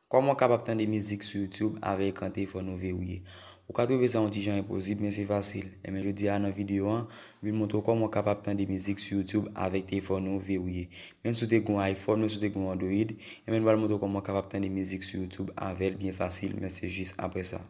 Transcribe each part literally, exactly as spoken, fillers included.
Kòman w kapab tande mizik sou YouTube avèk ekran telefòn ou vewiye? Ou ka twouve sa yon ti jan enposib, men se fasil. Enben, jodi a nan videyo a, m vin montre w kòman w kapab tande mizik sou YouTube avèk telefòn ou vewiye. Menm si w te gen yon iPhone, menm si w te gen yon Android, enben, nou pral montre w kòman w kapab tande mizik sou YouTube avè l byen fasil, men se jis apre sa.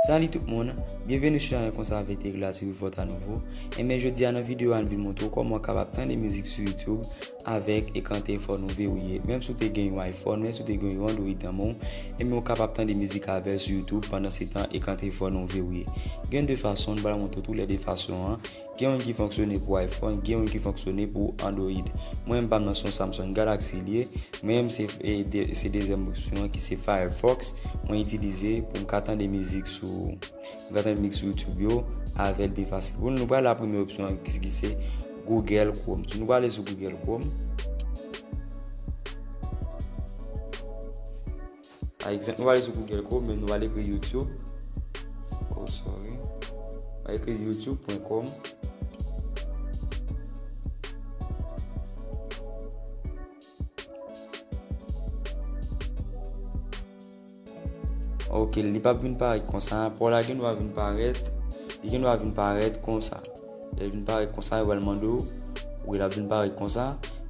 Salut tout moun, byenveni sou chanèl Konsa avèk Terry la, si w fòt a nouvo. Enben, jodi a nan videyo a, n vin montre w kòman w kapab tande mizik sou YouTube avèk ekran telefòn ou vewiye. Menm si w te gen yon iPhone, menm si w te gen yon Android nan men w, enben, w kapab tande mizik avè l sou YouTube pandan se tan ekran telefòn ou vewiye. Gen de fason, n pral montre w tou lè de fason an. Gen youn ki fonksyone pou iPhone, gen youn ki fonksyone pou Android. Mwen menm pa m nan, se yon Samsung Galaxy li ye. Mwen menm se, e, de, se dezyèm opsyon an ki se Firefox. Mwen itilize pou m ka tande mizik sou, m ka tande mizik sou YouTube yo avè l byen fasil. Pou nou, nou pral la premye opsyon an ki, ki se Google Chrome. Si nou prale sou Google Chrome, pa egzanp, nou prale sou Google Chrome, men nou pral ekri YouTube. Oh, sorry. Nou pral ekri youtube pwen kòm. Ok, li p ap vin parèt konsa. Pa w la gen dwa vin parèt, li gen dwa vin parèt konsa. Lè l vin parèt konsa, yo pral mande w, wi, l ap vin parèt konsa.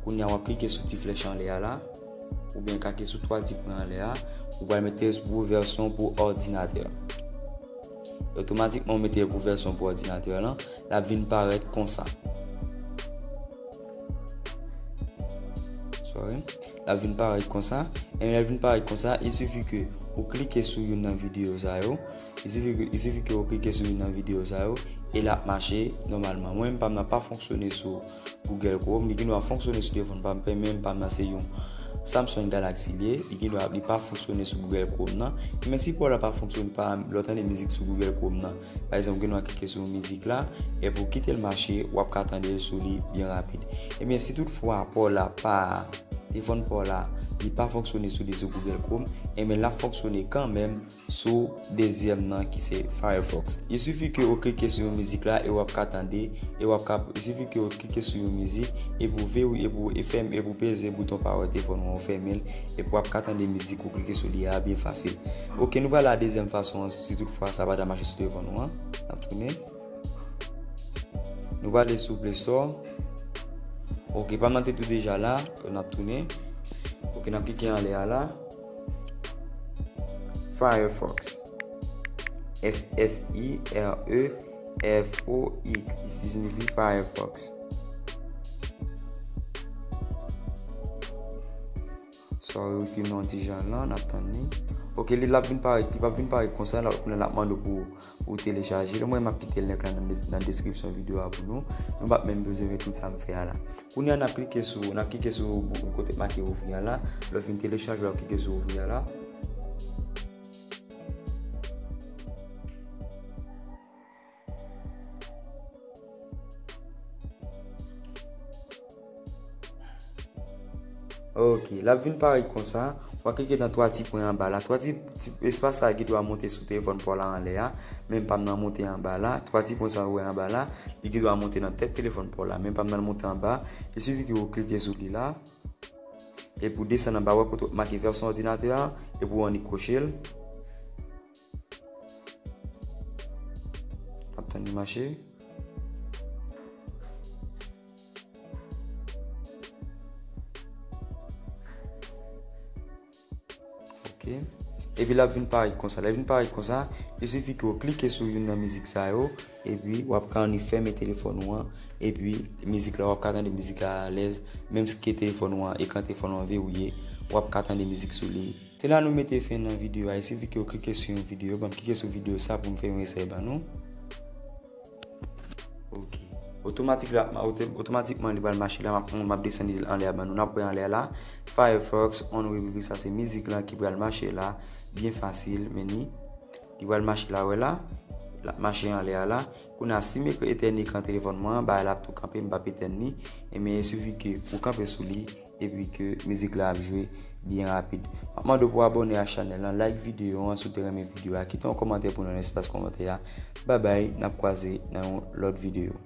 Kounye a, w ap klike sou ti flèch anlè a la, oubyen klike sou twa ti pwen anlè a. Ou pral mete l pou vèsyon pou òdinatè. Otomatikman, ou mete l pou vèsyon pou òdinatè lan, l ap vin parèt konsa. Sorry. L ap vin parèt konsa. E lè l vin parèt konsa, il suffit ke ou klike sou youn nan videyo sa yo. Il suffit ke, il suffit ke ou klike sou youn nan videyo sa yo e l ap mache nòmalman. Mwen menm, pa m nan pa fonksyone sou Google Chrome. Li gen dwa fonksyone sou telefòn pa m, men pa m nan se yon Samsung Galaxy li ye. Li gen dwa, li pa fonksyone sou Google Chrome nan. Men si pa w la pa fonksyone, pa lè w tande mizik sou Google Chrome nan, pa egzanp, gen dwa klike sou mizik la, epi w kite l mache, w ap ka tande l sou li byen rapid. Ebyen, si toutfwa pa w la pa, telefòn pa w la, li pa fonksyone sou li sou Google Chrome, enben, l ap fonksyone kanmenm sou dezyèm nan ki se Firefox. Il suffit ke ou klike sou yon mizik la e w ap ka tande, e w ap ka, il suffit ke ou klike sou yon mizik, epi w veri-, epi w fèm-, epi w peze bouton power telefòn ou an, ou fèmen l, epi w ap ka tande mizik ou klike sou li a byen fasil. Ok, nou pral a dezyèm fason an, si toutfwa sa pa ta mache sou telefòn ou an. N ap tounen. Nou prale sou Play Store. Ok, pa m nan te tou deja la, n ap tounen. Ok, n ap klike anlè a la. Firefox. F F I R E F O X. Li siyifi Firefox. Sorry, wifi m nan yon ti jan lan, n ap tann li. Ok, li, l ap vin parèt, li p ap vin parèt konsa, l ap, kounye a l ap mande w pou, pou w telechaje l. Mwen, m ap kite link la nan, nan deskripsyon videyo a pou nou. Nou p ap menm bezwen wè tout sa m fè a la. Kounye a, n ap klike sou, n ap klike sou kote make ouvri a la. Lè w fin telechaje, w ap klike sou ouvri a la. Ok, l ap vin parèt konsa. W a klike nan twa ti pwen anba la. Twa ti, ti espas sa gen dwa monte sou telefòn pa w la anlè a. Men pa m nan monte anba la. Twa ti pwen sa w wè anba la, li gen dwa monte nan tèt telefòn pa w la. Men pa m nan monte anba. Il suffit ke w klike sou li la. Epi w desann anba, w wè kote w make vèsyon òdinatè a, epi w annik kwoche l. N ap tann li mache. Ok. Epi l ap vin parèt konsa. Lè l vin parèt konsa, il suffit ke w klike sou youn nan mizik sa yo, epi w ap ka annik fèmen telefòn ou an, epi mizik la, w ap ka tande mizik la alèz, menm si ke telefòn ou an, ekran telefòn ou an vewiye, w ap ka tande mizik sou li. Se la nou mete fen nan videyo a. Il suffit ke w klike sou yon videyo, ban m klike sou videyo sa pou m fè yon esèy ban nou. Ok. Otomatik la, ma-, oto-, otomatikman li pral mache la, m ap, m ap desann li anlè a ban nou. N ap wè anlè a la. Firefox, One Republic, sa se mizik lan ki pral mache la. Byen fasil, men ni. Li pral mache la, wè la. L ap mache anlè a la. Kounye a, si m etèn ekran telefòn mwen an, bagay la ap tou kanpe, m p ap etèn li. Ebyen, il suffit ke ou kanpe sou li, epi ke mizik la ap jwe byen rapid. M ap mande w pou abòne a chanèl lan, like videyo an si w te renmen videyo a, kite yon kòmantè pou nou nan espas kòmantè a. Babay, n ap kwaze nan yon lòt videyo.